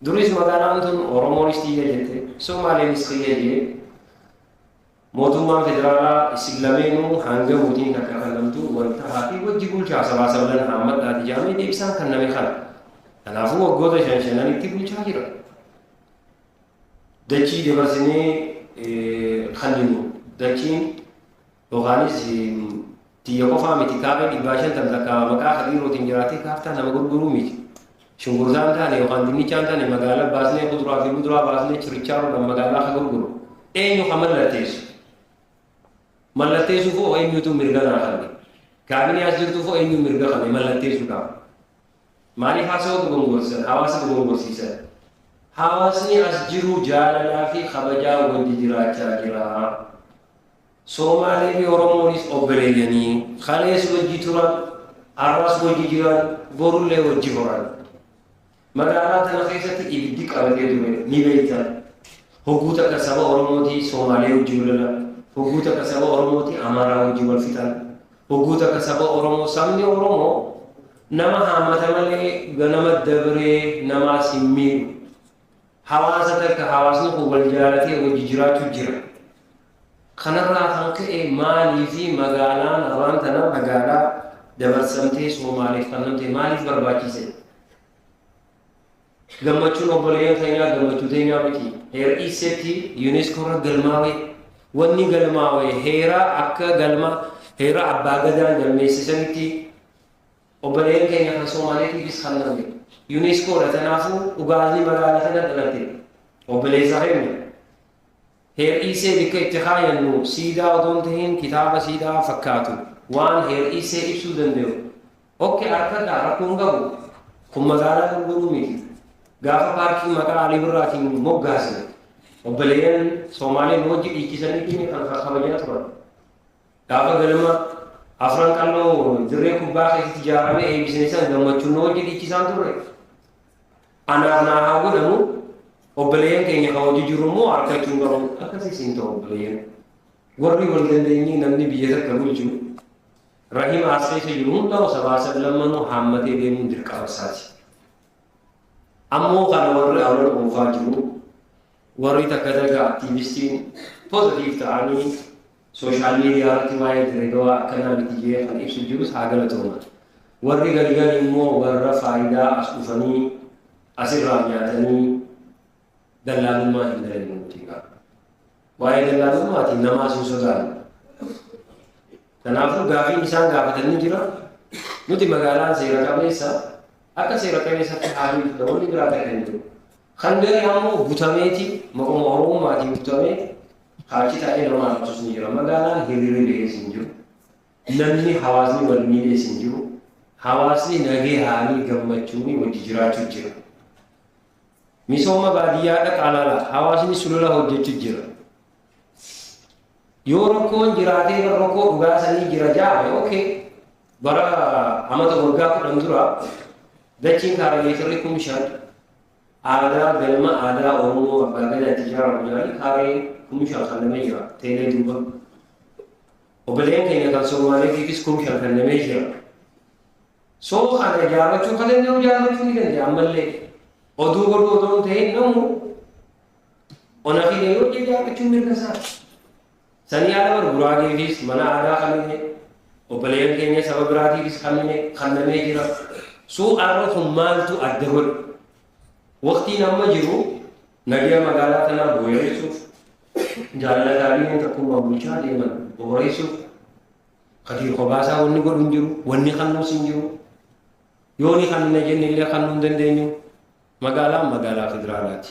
Duris magaalaan tun Oromoonis tiyya jette, Somaaleenis tiyya jee, mootummaan federaalaa isin lameenuu hanga mootiin takka kannamtu wal tahaa fi wajji bulchaa sabaa sablan haammadhaati jaamee deebisaan kanname kana. Kanaafuu waggoota shan shananitti bulchaa jira. Dachii dabarsinee kanninu dachiin yookaanis tiyya qofaa miti, kaaree 550 takka maqaa hariirootiin jiraatee kaartaa nama gurguruu miti. Shunkurtaan taane yookaan dinnichaan taane magaalaa baasnee, kuduraa fi muduraa baasnee chirichaaroodhaan magaalaa ka gurguru. Eenyu ka mallatteessu? Mallatteessuuf hoo eenyutu mirga naa kanne? Kaabinee as jirtuuf hoo eenyu mirga kanne mallatteessuudhaaf? Maaliif haasawaa dogongorsiisan? Hawaasa dogongorsiisan. Hawaasni as jiru jaalalaa fi kabajaa wajji jiraachaa jira. Somaalee fi Oromoonis obboleeyyanii kalees wajji turan, har'as wajji jiran, borullee wajji horan. Magaalaa tana keessatti ibiddi qabatee ture ni beektan. Hogguu takka saba Oromootii Somaalee wajji lolan, hogguu takka saba Oromootii Amaaraa wajji wal fixan, hogguu takka saba Oromoo, sabni Oromoo nama haammata malee ganama dabree namaas hin miidhu. Hawaasa takka hawaasni kun wal jaalatee wajji jiraachuu jira. Kanarraa kan ka'e maalii fi magaalaan har'aan tana magaalaa dabarsamtee Somaaleef kennamte maaliif barbaachise? Gammachuun obboleeyyan keenyaa gammachuu teenyaa miti. Heera dhiisetti UNESCO irra galmaawee, wanni galmaawee heera akka galma heera abbaa gadaan galmeessisanitti obboleeyyan keenya kan Somaaleetiifis kenname. UNESCO dha. Kanaafuu dhugaasni magaalaa kana dhalate obboleessa keenya. Heer-dhiisee bikka itti kaayannu siidaa otoo hin tahin kitaaba siidaa fakkaatu waan heer-dhiisee ibsuu danda'u. Okay, harkadhaa rakkoon qabu. Kun magaalaa gurguruu miti. Gaafa paarkii maqaa Alii Birraatiin moggaasne obboleeyyan Somaaleen wajji dhiichisanii kan kabajaa turan. Gaafa galma Afran Qalloo dirree kubbaa keessatti ijaaramee eebbisne san gammachuun wajji dhiichisaan turre. Anaaf naa haa godhamu, obboleeyyan keenya kan hojii jiru immoo harkachuun qabu. Akkasii siin ta'u obboleeyyan. Warri wal dandeenyee namni biyya takka bulchu rahima as keessa jiru hundaa sabaa sablammanuu haammatee deemuun dirqama isaati. Ammoo kana warri awwal oofaa jiru, warri takka takka aktiivistiin positive ta'anii social media irratti waa'ee Dirreedawaa akkanaa miti jee kan ibsu jirus haa galatooman. Warri galgal immoo warra faayidaa as dhufanii asirraa nyaatanii dallaalummaa hin dalagnu nuti egaa. Waa'ee dallaalummaatiin namaas hin sodaannu. Kanaafuu gaafiin isaan gaafatan ni jira. Nuti magaalaan seera qabeessa, akka seera qabeessatti haa hiikudha, wanni biraa takka hin jiru. Kan gari ammoo butameeti maquma Oromummaatiin butamee kaachi taa'ee nama arrabsus ni jira. Magaalaan hiriirri ba'ees hin jiru. Namni hawaasni wal miidhees hin jiru. Hawaasni nagee haanii gammachuuni wajji jiraachuu jira. Misooma baadiyyaa dhaqaa laala, hawaasni sulula hojjechuu jira. Yoo rakkoon jiraatee rakkoo dhugaa sanii jira jaame, okay. Bara amata waggaa 10 dura dachiin kaaree meetirri 5,000 aadaa galma aadaa Oromoo abbaa gadaatti ijaaramu jedhanii kaaree 5,000 kennamee jira. Teelee duuba. Obboleen keenya kan Somaaleetiifis 5,000 kennamee jira. Soo kana ijaarrachuu kan danda'u ijaarrachuu ni danda'a ammallee. Oduu godhuu otoo hin ta'in namu ona fi yoo ijaarrachuun mirga isaati. Sanii ala bar Guraageefis mana aadaa kannine, obboleeyyan keenya saba biraatiifis kannine kennamee jira. Suu arra kun maaltu adda godhe? Waqtiin amma jiru nagaya magaalaa tanaa booreessuuf, jaalala gaarii tokkummaa bulchaa deeman booreessuuf, Kadiir kophaasaa wanni godhu hin jiru, wanni kannuus hin jiru. Yoo ni kannina jenne illee kannuu hin dandeenyu. Magaalaan magaalaa federaalaati.